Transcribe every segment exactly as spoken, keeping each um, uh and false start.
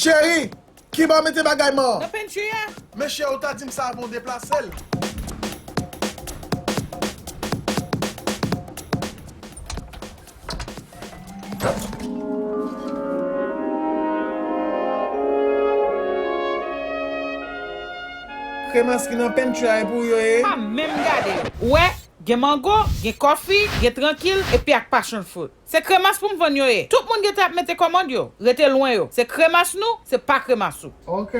Cheri, kiba w mete bagay man an? Nan pantry a. Men cheri, ou ta di m sa avan w deplase l. Kremas ki nan pantry a e pou yo ye. Pa menm gade. Ou wè, gen mango, gen kòfi, gen trankil, epi ak passion fruit. Se kremas pou m vann yo ye. Tout moun gentan ap mete kòmand yo. Rete lwen yo. Se kremas nou, se pa kremas ou. Ok.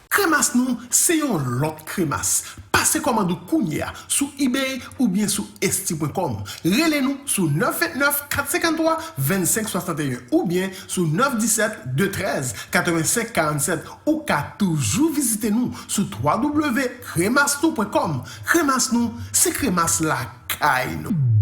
Kremas nou se yon lòt kremas. Pase kòmand ou kounye a sou eBay oubyen sou etsy pwen kòm. Rele nou sou nèf vennèf, kat senkanntwa, vennsenk swasanteyen oubyen sou nèf disèt, de trèz, katrevensenk karannsèt. Ou ka toujou vizite nou sou twa w w w kremas nou pwen kòm. Kremas nou, se kremas lakay nou.